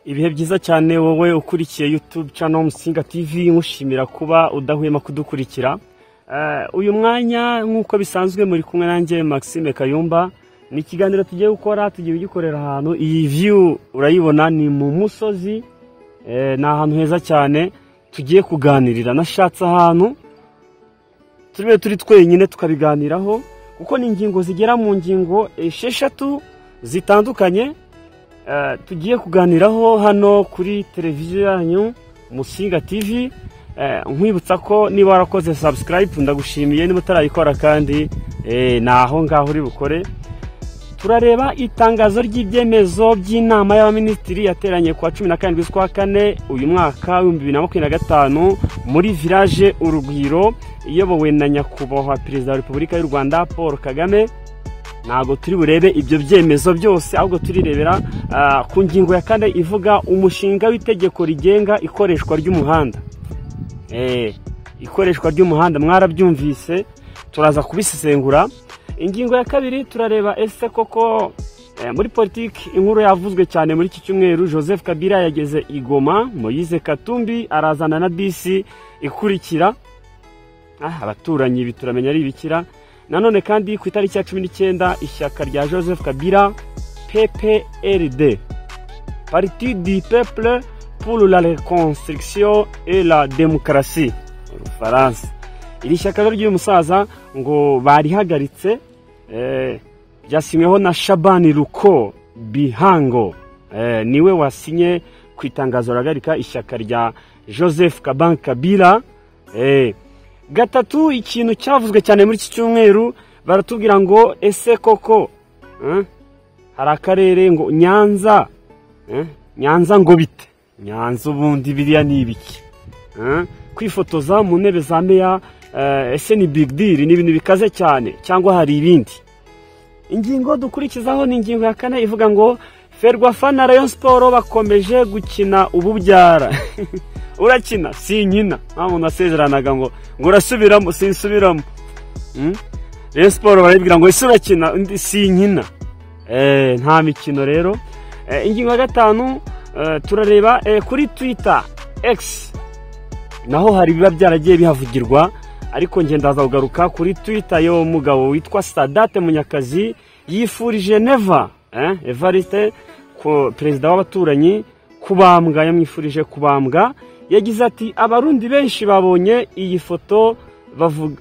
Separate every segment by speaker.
Speaker 1: Ibihe byiza cyane wowe ukurikiye YouTube channel Musinga TV, nkushimira kuba udahwema kudukurikira. Uyu mwanya nk'uko bisanzwe muri kumwe nanjye Maxime Kayumba. Ni ikiganiro tugiye gukora, tugiye kugikorera ahantu. Iyi view urayibona ni mu musozi, ni ahantu heza cyane tugiye kuganirira. Nashatse ahantu turibe turi twenyine tukabiganiraho, kuko ni ingingo zigera mu ngingo 6 zitandukanye tugiye kuganiraho hano kuri televiziyo yanyu Musinga TV. Nkwibutsa ko niba warakoze subscribe ndagushimiye, niba utarayikora kandi naho ngaho uri bukore. Turareba itangazo ry'ibyemezo by'inama y'abaminisitiri yateranye kuwa 17 z'ukwa kane uyu mwaka 2025 muri Village Urugwiro, iyobowe na Nyakubahwa Perezida wa Repubulika y'u Rwanda Paul Kagame. Ntabwo turi burebe ibyo byemezo byose, ahubwo turirebera ku ngingo ya kane ivuga umushinga w'itegeko rigenga ikoreshwa ry'umuhanda. Ikoreshwa ry'umuhanda mwarabyumvise, turaza kubisesengura. Ingingo ya kabiri turareba ese koko muri politiki inkuru yavuzwe cyane muri iki cyumweru, Joseph Kabila yageze i Goma, Moise Katumbi arazana na bisi ikurikira. Abaturanyi bituramenya ari ibikira. Nanone kandi ku itariki ya 19 ishyaka rya Joseph Kabila PPRD, Parti du Peuple pour la Reconstruction et la Démocratie, Urufaransa. Iri shyaka ry'uyu musaza ngo barihagaritse, byasinyweho na Shabani Ruko Bihango, niwe wasinye ku itangazo ragarika ishyaka rya Joseph Kabila. Gatatu, ikintu cyavuzwe cyane muri iki cyumweru, baratubwira ngo ese koko hari akarere ngo Nyanza, Nyanza ngo bite? Nyanza ubundi biriya ni ibiki? Kwifotoza mu ntebe za meya, ese ni big deal, ni ibintu bikaze cyane cyangwa hari ibindi? Ingingo dukurikizaho ni ingingo ya kane ivuga ngo Ferwafa na Rayon Sport bakomeje gukina ububyara. Urakina sinkina, nta muntu wasezeranaga ngo urasubiramo, sinsubiramo. Rayon Sport barabibwira ngo ese urakina, undi sinkina. Nta mikino rero. Ingingo ya gatanu turareba kuri Twitter X, naho hari biba byaragiye bihavugirwa, ariko nge ndaza kugaruka kuri Twitter yo mugabo witwa Sadate Munyakazi yifurije Neva Evariste, ko perezida w'abaturanyi, kubambwa, yamwifurije kubambwa. Yagize ati abarundi benshi babonye iyi foto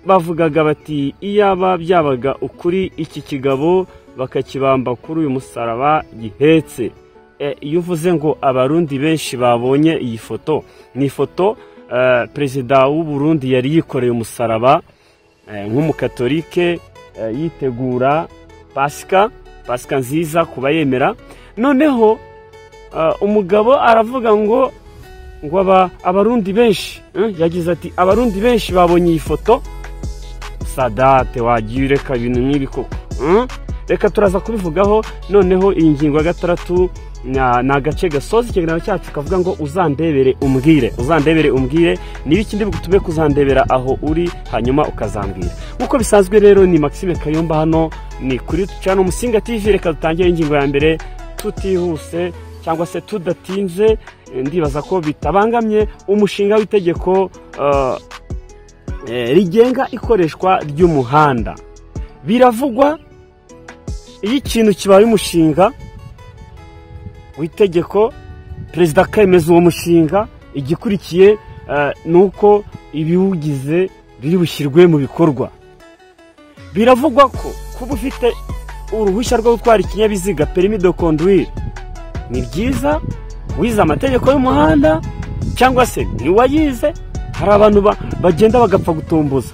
Speaker 1: bavugaga bati iyaba byabaga ukuri iki kigabo bakakibamba kuri uyu musaraba gihetse. Iyo uvuze ngo abarundi benshi babonye iyi foto, ni ifoto perezida w'u Burundi yari yikoreye umusaraba nk'umukatolike, yitegura Pasika, Pasika nziza kuba yemera. Noneho umugabo aravuga ngo abarundi benshi, yagize ati abarundi benshi babonye iyi foto. Sadate wagiye ureka ibintu nk'ibi koko? Reka turaza kubivugaho. Noneho iyi ngingo ya gatandatu ni agace gasoza ikiganiro cyacu kavuga ngo uzandebere umbwire, uzandebere umbwire niba ikindi bugutume kuzandebera aho uri, hanyuma ukazambwira. Nkuko bisanzwe rero ni Maxime Kayumba, hano ni kuri channel Musinga TV. Reka dutangire ingingo ya mbere tutihuse cyangwa se tudatinze. Ndibaza ko bitabangamye umushinga w'itegeko rigenga ikoreshwa ry'umuhanda. Biravugwa iyo ikintu kibaye umushinga w'itegeko, perezida akemeza uwo mushinga, igikurikiye nuko ibiwugize biri bushyirwe mu bikorwa. Biravugwa ko kuba ufite uruhushya rwo gutwara ikinyabiziga permis de conduire ni byiza, wize amategeko y'umuhanda cyangwa se ntiwayize. Hari abantu bagenda bagapfa gutomboza.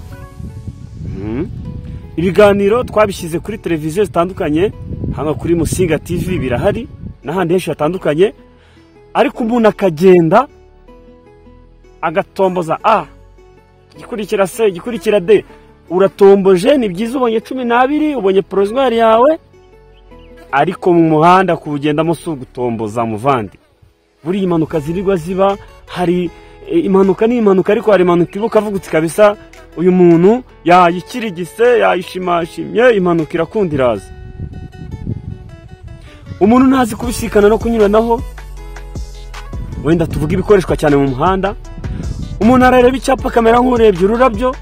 Speaker 1: Ibiganiro twabishyize kuri televiziyo zitandukanye, hano kuri Musinga TV birahari n'ahandi henshi hatandukanye, ariko umuntu akagenda agatomboza A, igikurikira C, igikurikira D. Uratomboje, ni byiza, ubonye 12, ubonye provisoire yawe, ariko mu muhanda kuwugendamo si ugutomboza muvandi. Buri impanuka zirirwa ziba, hari impanuka ni impanuka, ariko hari impanuka ibuka avuga uti kabisa uyu muntu yayikirigise, yayishimashimye, impanuka irakunda iraza. Umuntu ntazi kubisikana no kunyuranaho. Wenda tuvuga ibikoreshwa cyane mu muhanda, umuntu arareba icyapa akamera nk'urebye ururabyo.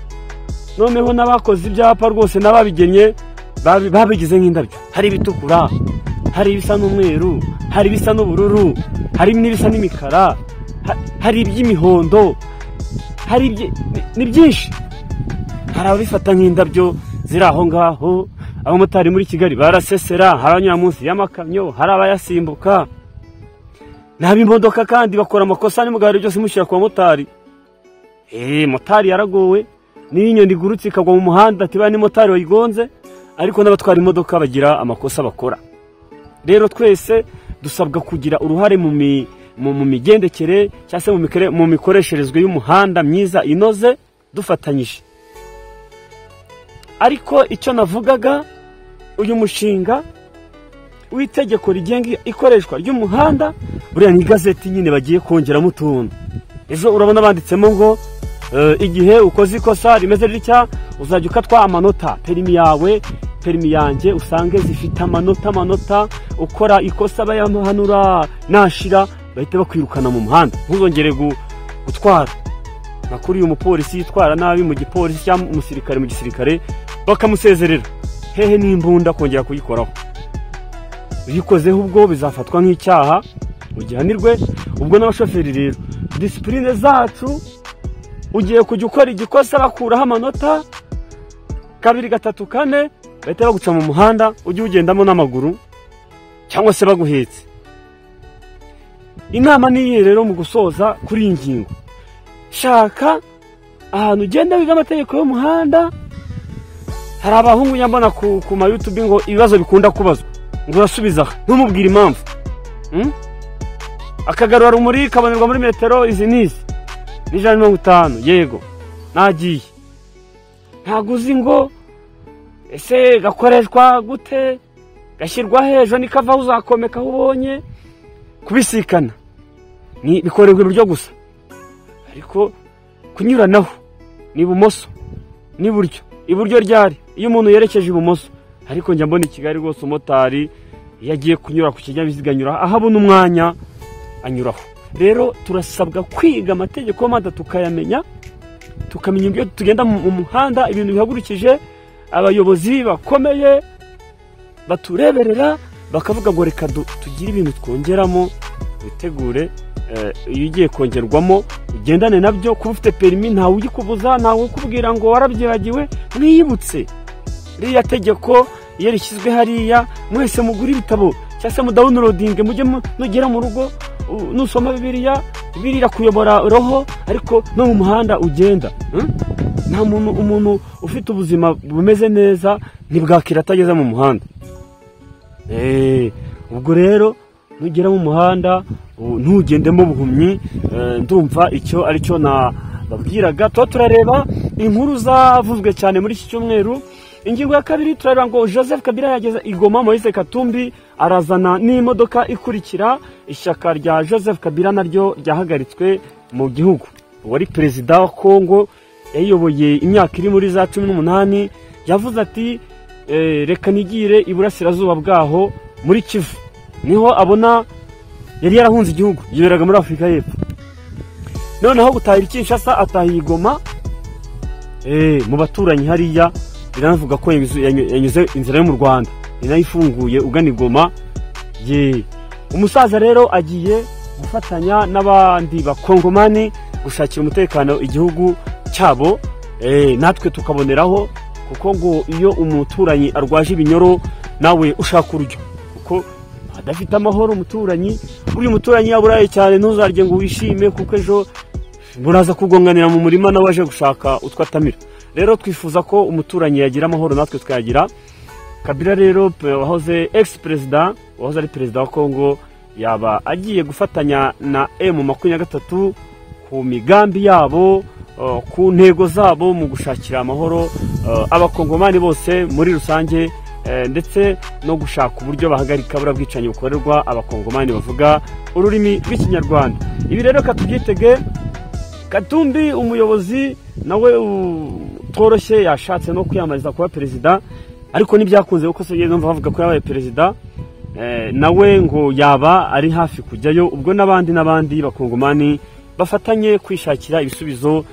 Speaker 1: Noneho n'abakoze ibyapa rwose n'ababigennye babigize nk'indabyo. Hari ibitukura, hari ibisa n'umweru, hari ibisa n'ubururu, hari n'ibisa n'imikara, hari iby'imihondo, hari ni byinshi. Hari ababifata nk'indabyo ziri aho ngaho. Abamotari muri Kigali barasesera, hari abanyura munsi y'amakamyo, hari abayasimbuka. N'ab'imodoka kandi bakora amakosa n'imugare byose mushyira ku bamotari. Motari yaragowe, n'iyo inyoni igurutse ikagwa mu muhanda ati ba ni motari wayigonze, ariko n'abatwara imodoka bagira amakosa bakora. Rero twese dusabwa kugira uruhare mu migendekere cyangwa se mu mikoresherezwe y'umuhanda myiza inoze dufatanyije. Ariko icyo navugaga, uyu mushinga w'itegeko rigenga ikoreshwa ry'umuhanda, buriya ni igazeti nyine bagiye kongeramo utuntu. Ejo urabona banditsemo ngo igihe ukoze ikosa rimeze ritya uzajya ukatwa amanota, perimi yawe, perimi yanjye usange zifite amanota, ukora ikosa bayahanura nashira bahita bakwirukana mu muhanda, ntuzongere gutwara. Nakuri uyu mupolisi yitwara nabi mu gipolisi cyangwa umusirikare mu gisirikare bakamusezerera, hehe n'imbunda kongera kuyikoraho. Uyikozeho ubwo bizafatwa nk'icyaha ugihanirwe. Ubwo n'abashoferi rero disipurine zacu, ugiye kujya ukora igikosa bakuraho amanota 2, 3, 4, bahita baguca mu muhanda ujye ugendamo n'amaguru cyangwa se baguhetse. Inama niyi rero mu gusoza kuri iyi ngingo, shaka ahantu ugenda wiga amategeko y'umuhanda. Hari abahungu nyambona ku ma YouTube ngo ibibazo bikunda kubazwa, ngo urasubiza ntumubwire impamvu. Akagarura rumuri kabonerwa muri metero izi n'izi n'150, yego nagiye. Ntabwo uzi ngo ese gakoreshwa gute, gashyirwa hejo nikavaho uzakomeka aho ubonye. Kubisikana ni bikorerwa iburyo gusa, ariko kunyuranaho ni ibumoso n'iburyo. Iburyo ryari iyo umuntu yerekeje ibumoso, ariko njya mbona i Kigali rwose umumotari iyo agiye kunyura ku kinyabiziga anyura aho abona umwanya anyuraho. Rero turasabwa kwiga amategeko y'umuhanda tukayamenya, tukamenya ibyo tugenda mu muhanda, ibintu bihagurukije abayobozi bakomeye batureberera bakavuga ngo reka tugire ibintu twongeramo. Witegure iyo ugiye kongerwamo ugendane nabyo. Kuba ufite perimi ntawe ugikubuza, ntawe ukubwira ngo warabyibagiwe. Mwiyibutse ririya tegeko iyo rishyizwe hariya, mwese mugure ibitabo cyangwa se mudawunirodinge, mujye nugera mu rugo nusoma Bibiliya, Bibiliya irakuyobora roho, ariko no mu muhanda ugenda. Nta muntu, umuntu ufite ubuzima bumeze neza ntibwakira atageze mu muhanda. Ubwo rero nugera mu muhanda ntugendemo buhumyi. Ndumva icyo aricyo nababwiraga. Tuba turareba inkuru zavuzwe cyane muri iki cyumweru. Ingingo ya kabiri turareba ngo Joseph Kabila yageze i Goma, Moise Katumbi arazana n'imodoka ikurikira. Ishyaka rya Joseph Kabila naryo ryahagaritswe mu gihugu. Uwari perezida wa Kongo yayoboye imyaka iri muri za 18, yavuze ati reka nigire iburasirazuba bwaho muri Kivu. Niho abona yari yarahunze igihugu, yiberaga muri Afurika y'Epfo. Noneho gutahira Kinshasa atahiye Goma, mu baturanyi hariya. Biranavuga ko yanyuze inzira yo mu Rwanda, ni nayo ifunguye ugana Goma. Ye umusaza rero agiye gufatanya n'abandi bakongomani gushakira umutekano igihugu cyabo, natwe tukaboneraho, kuko ngo iyo umuturanyi arwaje ibinyoro nawe ushaka urujyo, kuko adafite amahoro umuturanyi. Uriya muturanyi yaburaye cyane ntuzarye ngo wishime, kuko ejo muraza kugonganira mu murima nawe aje gushaka utwo atamira. Rero twifuza ko umuturanyi yagira amahoro natwe twayagira. Kabila rero wahoze ex president, wahoze ari perezida wa Kongo, yaba agiye gufatanya na M23 ku migambi yabo, ku ntego zabo mu gushakira amahoro abakongomani bose muri rusange, ndetse no gushaka uburyo bahagarika buriya bwicanyi bukorerwa abakongomani bavuga ururimi rw'ikinyarwanda. Ibi rero katubyitege. Katumbi umuyobozi nawe utoroshye yashatse no kwiyamamariza kuba perezida, ariko ntibyakunze kuko se numva bavuga ko yabaye perezida. Nawe ngo yaba ari hafi kujyayo. Ubwo n'abandi bakongomani bafatanye kwishakira ibisubizo,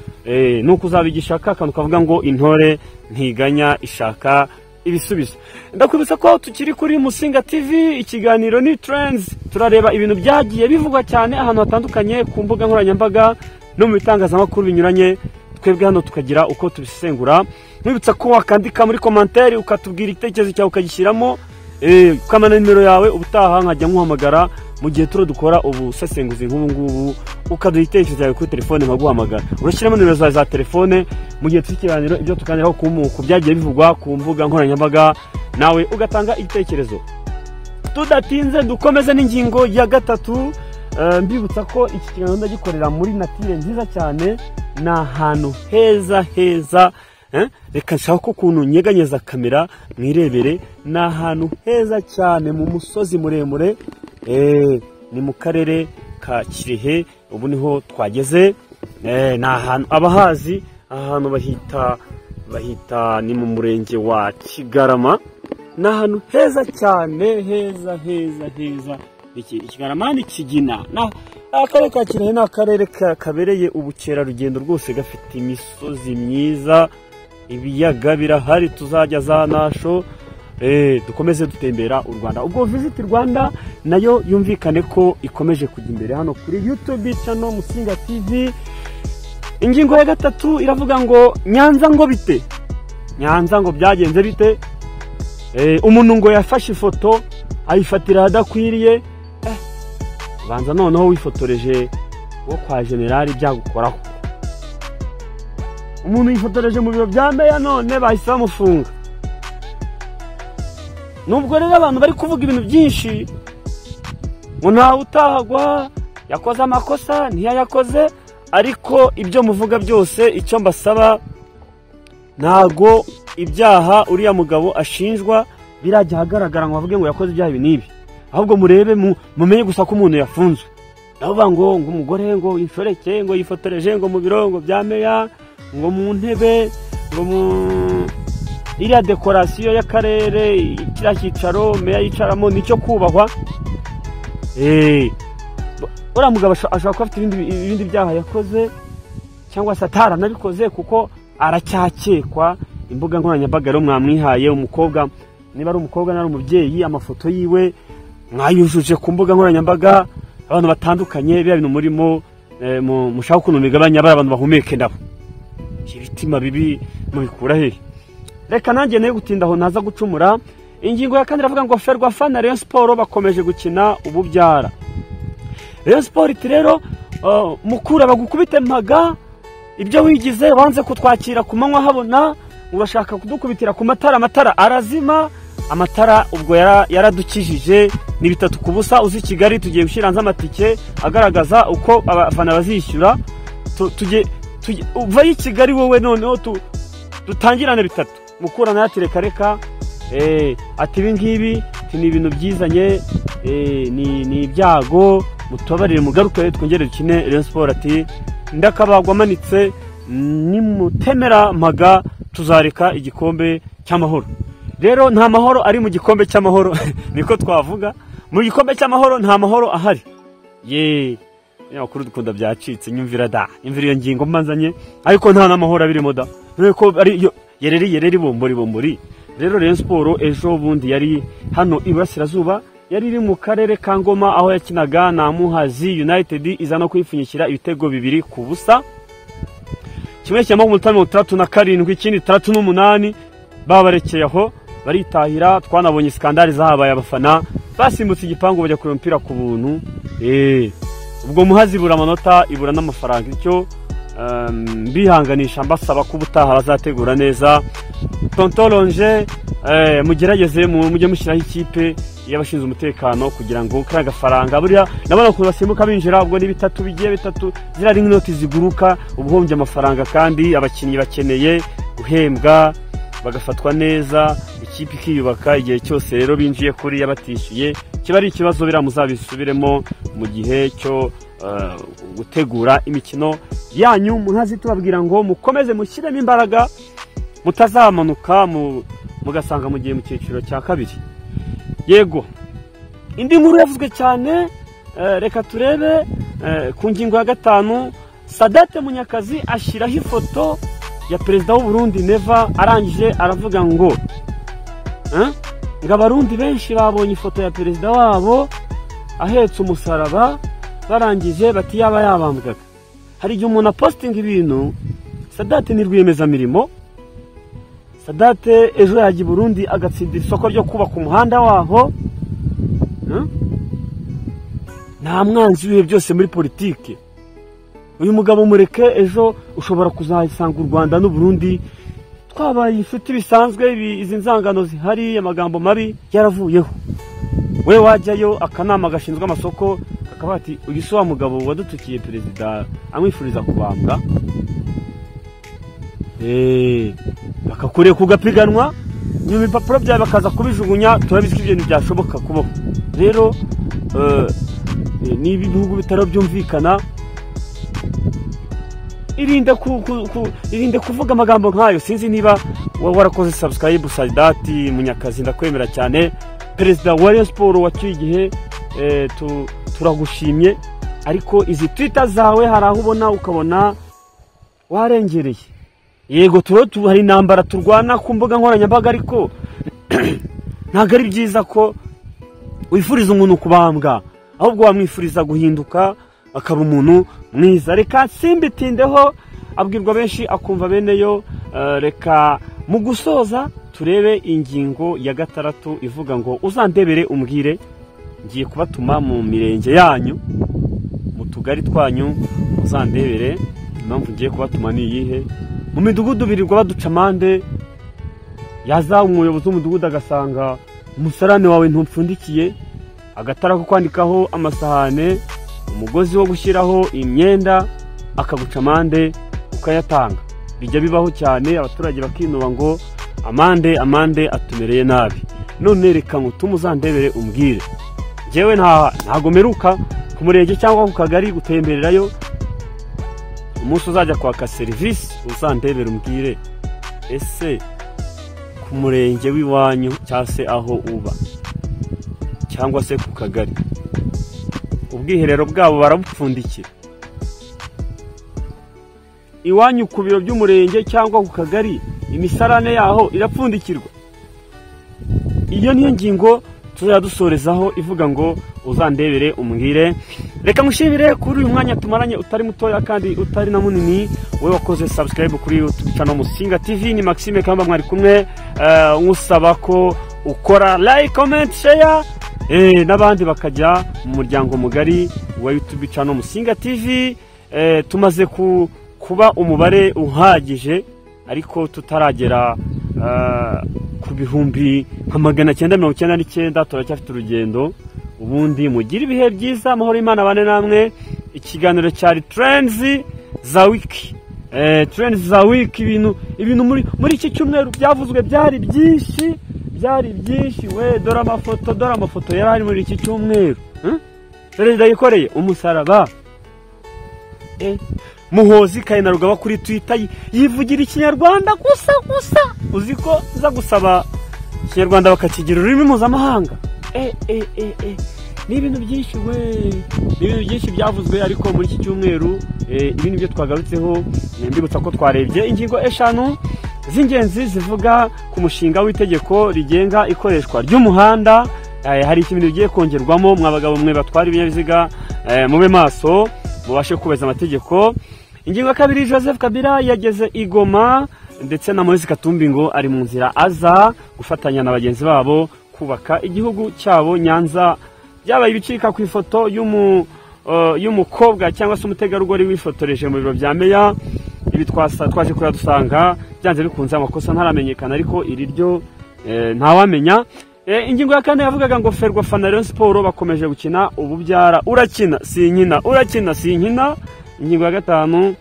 Speaker 1: nuko uzabigisha akantu kavuga ngo intore ntiganya ishaka ibisubizo. Ndakwibutsa ko tukiri kuri Musinga TV, ikiganiro ni Trends. Turareba ibintu byagiye bivugwa cyane ahantu hatandukanye ku mbuga nkoranyambaga no mu bitangazamakuru binyuranye. Twebwe hano tukagira uko tubisesengura. Nkwibutsa ko wakandika muri commentaire ukatubwira igitekerezo cyawe ukagishyiramo, ukamana nimero yawe, ubutaha nkajya nkuhamagara mu gihe turo dukora ubusesenguzi nk'ubu ngubu, ukaduha igitekerezo cyawe kuri telefone nkaguhamagara. Urashyiramo nimero zawe za telefone mu gihe tw'ikiganiro, ibyo tuganiraho ku byagiye bivugwa ku mbuga nkoranyambaga, nawe ugatanga igitekerezo. Tudatinze dukomeze n'ingingo ya gatatu. Mbibutsa ko iki kiganiro ndagikorera muri nature nziza cyane, ni ahantu heza heza. Reka nshaka ko ukuntu nyeganyeza kamera mwirebere, ni ahantu heza cyane mu musozi muremure, ni mu karere ka Kirehe, ubu niho twageze. Ni ahantu abahazi, ahantu bahita ni mu murenge wa Kigarama. Ni ahantu heza cyane, heza heza heza. Ikigarama ni Kigina. Akarere ka Kirehe ni akarere kabereye ubukerarugendo rwose, gafite imisozi myiza, ibiyaga birahari, tuzajya za Nasho. Dukomeze dutembera u Rwanda. Ubwo Visit Rwanda nayo yumvikane ko ikomeje kujya imbere hano kuri YouTube channel Musinga TV. Ingingo ya gatatu iravuga ngo Nyanza ngo bite? Nyanza ngo byagenze bite? Umuntu ngo yafashe ifoto ayifatira ahadakwiriye. Banza noneho wifotoreje wo kwa generali byagukoraho. Umuntu yifotoreje mu biro bya meya none bahise bamufunga. Nubwo rero abantu bari kuvuga ibintu byinshi ngo ntawe utahagwa, yakoze amakosa ntiyayakoze, ariko ibyo muvuga byose icyo mbasaba, ntago ibyaha uriya mugabo ashinjwa birajya ahagaragara ngo bavuge ngo yakoze ibyaha ibi n'ibi, ahubwo murebe mumenye gusa ko umuntu yafunzwe. Ndavuga ngo umugore ngo inshoreke ngo yifotoreje ngo mu biro ngo bya meya, ngo mu ntebe, ngo mu iriya dekorasiyo y'akarere, kiriya cyicaro meya yicaramo nicyo kubahwa. Uriya mugabo ashobora kuba afite ibindi byaha yakoze cyangwa se ataranabikoze, kuko aracyakekwa. Imbuga nkoranyambaga rero mwamwihaye, umukobwa niba ari umukobwa nari umubyeyi, amafoto yiwe mwayujuje ku mbuga nkoranyambaga, abantu batandukanye, biriya bintu murimo mushaka ukuntu migabanya bari abantu bahumeke nabo. Ibitima bibi mubikura hehe? Reka nanjye nayo gutinda aho ntaza gucumura. Ingingo ya kane iravuga ngo Ferwafa na Rayon Sport bakomeje gukina ububyara. Rayon Sport iti rero mukura bagukubite mpaga, ibyo wigize banze kutwakira ku manywa habona, urashaka kudukubitira ku matara, amatara arazima, amatara ubwo yaradukijije ni 3-0. Uzi Kigali tugiye gushyira hanze amatike agaragaza uko abafana bazishyura. Tujye uva i Kigali wowe noneho dutangirane 3. Mukura nayo ati reka reka, ati ibi ngibi ni ibintu byizanye, ni ibyago, mutubabarire mugaruke twongere dukine. Rayon Sport ati ndakabagwa amanitse, nimutemera mpaga tuzareka igikombe cy'amahoro. Rero nta mahoro ari mu gikombe cy'amahoro, niko twavuga, mu gikombe cy'amahoro nta mahoro ahari. Ye abanyamakuru dukunda byacitse, nyumvira da, nyumvira iyo ngingo mbanzanye, ariko nta n'amahoro abirimo da, nuko ari yereri yereri bombori bombori. Rero Rayon Sport ejo bundi yari hano iburasirazuba, yari iri mu karere ka Ngoma aho yakinaga na Muhazi United, iza no kwipfunyikira ibitego 2-0, kimwe cya 67, ikindi 38. Babarekeye aho baritahira. Twanabonye skandali zahabaye, abafana basimbutse igipangu bajya kureba umupira ku buntu. Ubwo Muhazi ibura amanota, ibura n'amafaranga. Icyo mbihanganisha mbasaba ko ubutaha bazategura neza. Tonton Longe, mugerageze mujye mushyiraho ikipe y'abashinzwe umutekano kugira ngo kariya gafaranga, buriya nabona ukuntu basimbuka binjira, ubwo ni 3 bigiye 3, ziriya ari nk'inoti ziguruka, ubuhombye amafaranga, kandi abakinnyi bakeneye guhembwa bagafatwa neza, ikipe ikiyubaka. Igihe cyose rero binjiye kuriya batishyuye kiba ari ikibazo, biriya muzabisubiremo mu gihe cyo gutegura imikino yanyu. Muhazi tubabwira ngo mukomeze mushyiremo imbaraga, mutazamanuka mugasanga mugiye mu cyiciro cya kabiri. Yego, Indi nkuru yavuzwe cyane, reka turebe ku ngingo ya 5. Sadate Munyakazi ashyiraho ifoto ya perezida w'u Burundi Neva, arangije aravuga ngo ngo abarundi benshi babonye ifoto ya perezida wabo ahetse umusaraba, barangije bati yaba yabambwaga. Hari igihe umuntu apostinga ibintu. Sadate ni rwiyemezamirimo. Sadate ejo yajya i Burundi agatsindira isoko ryo kubaka umuhanda waho. Nta mwanzi w'ibihe byose muri politike. Uyu mugabo mureke, ejo ushobora kuzasanga u Rwanda n'u Burundi twabaye inshuti bisanzwe, izi nzangano zihari, amagambo mabi yaravuyeho. We wajyayo akanama gashinzwe amasoko kakaba ati uyu si wa mugabo wadutukiye perezida amwifuriza kubambwa, bakakureka ugapiganwa, nyuma ibipapuro byawe bakaza kubijugunya. Turabizi ko ibyo ntibyashoboka kubaho. Rero niba ibihugu bitari byumvikana, irinde kuvuga amagambo nkayo. Sinzi niba warakoze subscribe. Sadati Munyakazi ndakwemera cyane, perezida wa Rayon Sport wacyuye igihe, turagushimye, ariko izi Twitter zawe hari aho ubona ukabona warengereye. Yego hari intambara turwana ku mbuga nkoranyambaga, ariko ntabwo ari byiza ko wifuriza umuntu kubambwa, ahubwo wamwifuriza guhinduka akaba umuntu mwiza. Reka simbitindeho, abwirwa benshi akumva beneyo. Reka mu gusoza turebe ingingo ya 6 ivuga ngo uzandebere umbwire. Ngiye kubatuma mu mirenge yanyu, mu tugari twanyu, uzandebere. Impamvu ngiye kubatuma ni iyihe? Mu midugudu birirwa baduca amande, yaza umuyobozi w'umudugudu agasanga umusarane wawe ntupfundikiye, agatara ko kwandikaho amasahane, umugozi wo gushyiraho imyenda, akaguca amande ukayatanga. Bijya bibaho cyane, abaturage bakinuba ngo amande amande atumereye nabi. None reka ngutume uzandebere umbwire. Njyewe ntago meruka ku murenge cyangwa ku kagari gutembererayo. Umunsi uzajya kwaka serivisi uzandebere umbwire, ese ku murenge w'iwanyu cyangwa se aho uba cyangwa se ku kagari, ubwiherero bwabo barabupfundikira? Iwanyu ku biro by'umurenge cyangwa ku kagari imisarane yaho irapfundikirwa? Iyo niyo ngingo tuzajya dusorezaho ivuga ngo uzandebere umbwire. Reka ngushimire kuri uyu mwanya tumaranye utari mutoya kandi utari na munini, wowe wakoze subscribe kuri YouTube channel Musinga TV. Ni Maxime Kamba mwari kumwe, nkusaba ko ukora like, comment, share, n'abandi bakajya mu muryango mugari wa YouTube channel Musinga TV. Tumaze kuba umubare uhagije, ariko tutaragera ku 999,000, turacyafite urugendo. Ubundi mugire ibihe byiza, amahoro y'Imana bane namwe. Ikiganiro cyari Trends za wiki, Trends za wiki. Ibintu muri iki cyumweru byavuzwe byari byinshi, byari byinshi we. Dore amafoto, dore amafoto yari ari muri iki cyumweru. Perezida yikoreye umusaraba, Muhozi Kainerugaba kuri Twitter yivugira ikinyarwanda gusa gusa. Uzi ko za gusaba ikinyarwanda bakakigira ururimi mpuzamahanga. Ni ibintu byinshi we, ni ibintu byinshi byavuzwe ariko muri iki cyumweru. Ibi nibyo twagarutseho. Mbibutsa ko twarebye ingingo 5 z'ingenzi zivuga ku mushinga w'itegeko rigenga ikoreshwa ry'umuhanda. Hari ikintu bigiye kongerwamo, mwabagabo mwe batwara ibinyabiziga, mube maso mubashe kubeza amategeko. Ingingo ya 2, Joseph Kabila yageze i Goma ndetse na Moise Katumbi ngo ari mu nzira aza gufatanya na bagenzi babo kubaka igihugu cyabo. Nyanza byabaye ibicika ku ifoto y'umukobwa cyangwa se umutegarugori wifotoreje mu biro bya meya. Ibi twaje kuyadusanga byanze bikunze amakosa ntaramenyekana, ariko iri ryo ntawamenya. Ingingo ya 4 yavugaga ngo Ferwafa na Rayon Sport bakomeje gukina ububyara, urakina sinkina, urakina sinkina. Ingingo ya 5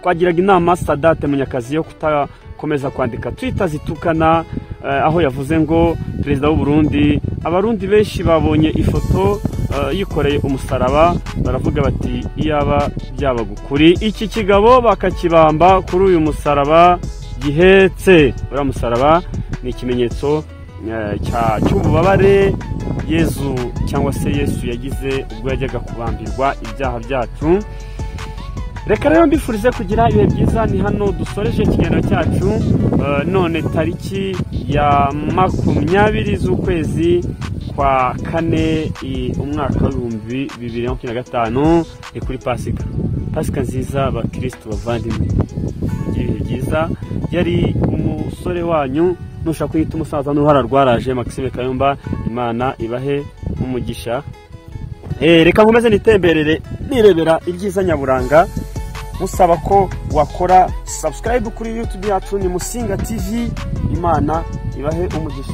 Speaker 1: twagiraga inama Sadate Munyakazi yo kutakomeza kwandika Twitter zitukana, aho yavuze ngo perezida w'u Burundi, abarundi benshi babonye ifoto yikoreye umusaraba baravuga bati iyaba byabagukuri iki kigabo bakakibamba kuri uyu musaraba gihetse. Uriya musaraba ni ikimenyetso cy'ububabare Yezu cyangwa se Yesu yagize ubwo yajyaga kubambirwa ibyaha byacu. Reka rero mbifurize kugira ibihe byiza. Ni hano dusoreje ikiganiro cyacu none tariki ya 20 z'ukwezi kwa kane umwaka w'2025, ni kuri Pasika. Pasika nziza bakristo bavandimwe, mugire ibihe byiza. Yari umusore wanyu, nushaka kwita umusaza n'uruhara rwaraje, Maxime Kayumba. Imana ibahe umugisha. Reka nkomeze nitemberere nirebera ibyiza nyaburanga, musaba ko wakora subscribe kuri YouTube yacu ni Musinga TV. Imana ibahe umugisha.